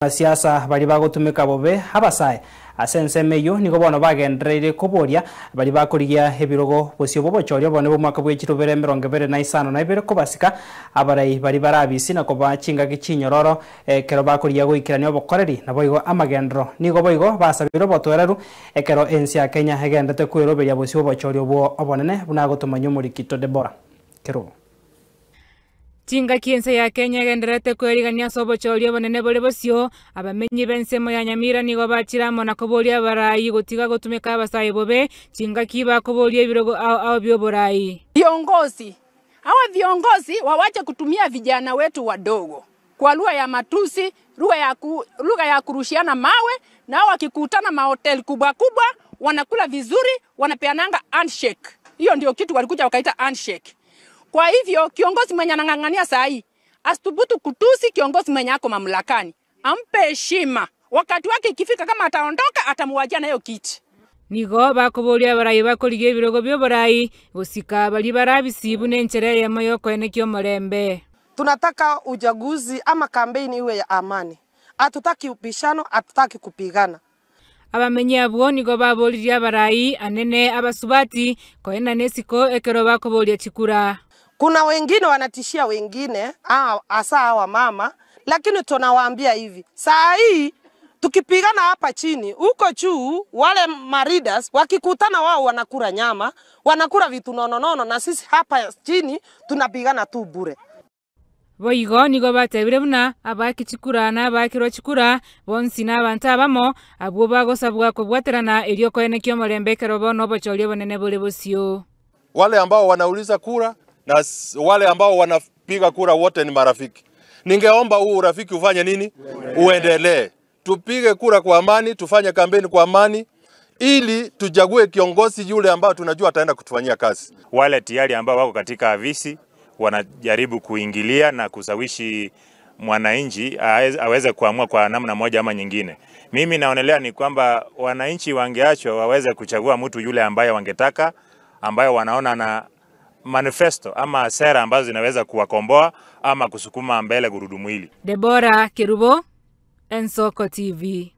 Siasa bali bagotumika bobe abasae ase eyo nigo bono bagendereire koboria bali bakorigia ebirogo bosio bobochoria bone bomwaka bwe 2025 kobasika abarai bali barabisi na kobachinga gichinyororo ekero bakorigia goikirania obokoreri nabo igo amagendero nigo boigo basabire obotwereru ekero ensi ya Kenya egendete kweroberia bosio bobochoria obwo obonene buna gotumanya omorikito Debora Kerubo. Chinga kiense ya Kenya genderete kwerigania ase obochoria obonene bore bosio abamenyi b'ensemo ya Nyamira nigo bachiramo na koboria abarai gotiga gotumeka abasae bobe chinga kiba koboria ebirogo ao byoborai. Viongozi hawa viongozi wawache kutumia vijana wetu wadogo kwa lugha ya matusi, lugha ya kurushiana mawe, na wakikutana mahotel kubwa kubwa wanakula vizuri, wanapeananga handshake. Hiyo ndio kitu walikuja wakaita handshake. Kwa hivyo kiongozi mwenye anang'ang'ania saa hii asithubutu kutusi kiongozi mwenye ako mamlakani, ampe heshima. Wakati wake ikifika, kama ataondoka atamuwajia na hiyo kiti. Nigo bakoboria abarai bakorigia ebirogo byoborai gosika bali barabisibu n'enchere yemo yokoenekia omorembe. Tunataka uchaguzi ama kampeni iwe ya amani. Hatutaki upishano, hatutaki kupigana. Abamenyi abwo nigo baboririe abarai anene abasubati koena nesiko ekero bakoboria chikura. Kuna wengine wanatishia wengine, hasa hawa mama, lakini tunawaambia hivi. Saa hii tukipigana hapa chini, huko juu wale maridas wakikutana wao wanakula nyama, wanakula vitu nono nono, na sisi hapa chini tunapigana tu bure. Boigo nigo batebire buna abakichikura na abakirwa chikura bonsi na abantu abamo abwo bagosabwa kobwaterana erio koenekia omorembe ekero bono obochoria obonene bore bosio. Wale ambao wanauliza kura na wale ambao wanapiga kura wote ni marafiki. Ningeomba huu urafiki ufanye nini? Uendelee. Tupige kura kwa amani, tufanye kampeni kwa amani ili tuchague kiongozi yule ambao tunajua ataenda kutufanyia kazi. Wale tayari ambao wako katika afisi wanajaribu kuingilia na kusawishi mwananchi aweze kuamua kwa namna moja ama nyingine. Mimi naonelea ni kwamba wananchi wangeachwa waweze kuchagua mtu yule ambaye wangetaka, ambaye wanaona na manifesto ama sera ambazo zinaweza kuwakomboa ama kusukuma mbele gurudumu hili. Debora Kerubo, Ensoko TV.